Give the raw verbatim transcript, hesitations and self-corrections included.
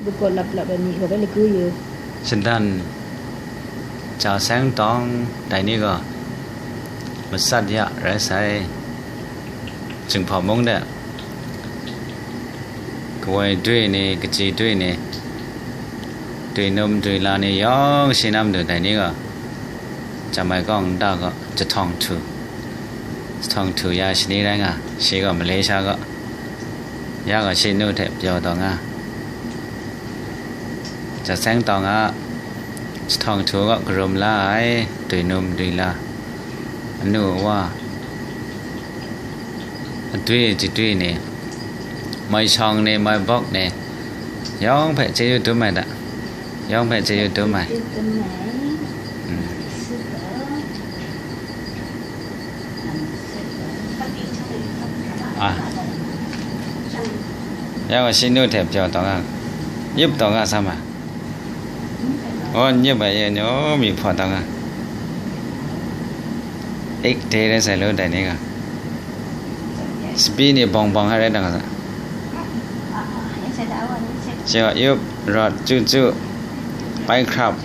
Bukawt lap lap ai ni gaw bai lagu yu. Shadan, ja seng tawng, dai ni gaw matsat ya rai sai. Jinghpaw mung de, kawoi dwi ni, kaji dwi ni, dwi num dwi la ni yawng shi na matu dai ni gaw, Jamai kawng nta gaw jahtawng htu, jahtawng htu ya shani rai nga, shi gaw Malaysia gaw, ya gaw shi nu hte pyaw taw nga. Ja seng tawng a, jahtawng htu gaw karum la ai, dwi num dwi la, anu awa, adwi jadwi ni, mai shawng ni, mai bawk ni, yawng hpe chyeju dum ai da, yawng hpe chyeju dum ai. Mm. Ah. Ya gaw shi nu hte pyaw taw nga, yup taw nga sa ma. Oh, n yup ai, ye nyo mi hpaw taw nga. Ik de de sai lo dai ni ga. Sabi ni bawng bawng hai rai dang sa. Shi gaw yup, rawt, chyu chyu, bai hkrap.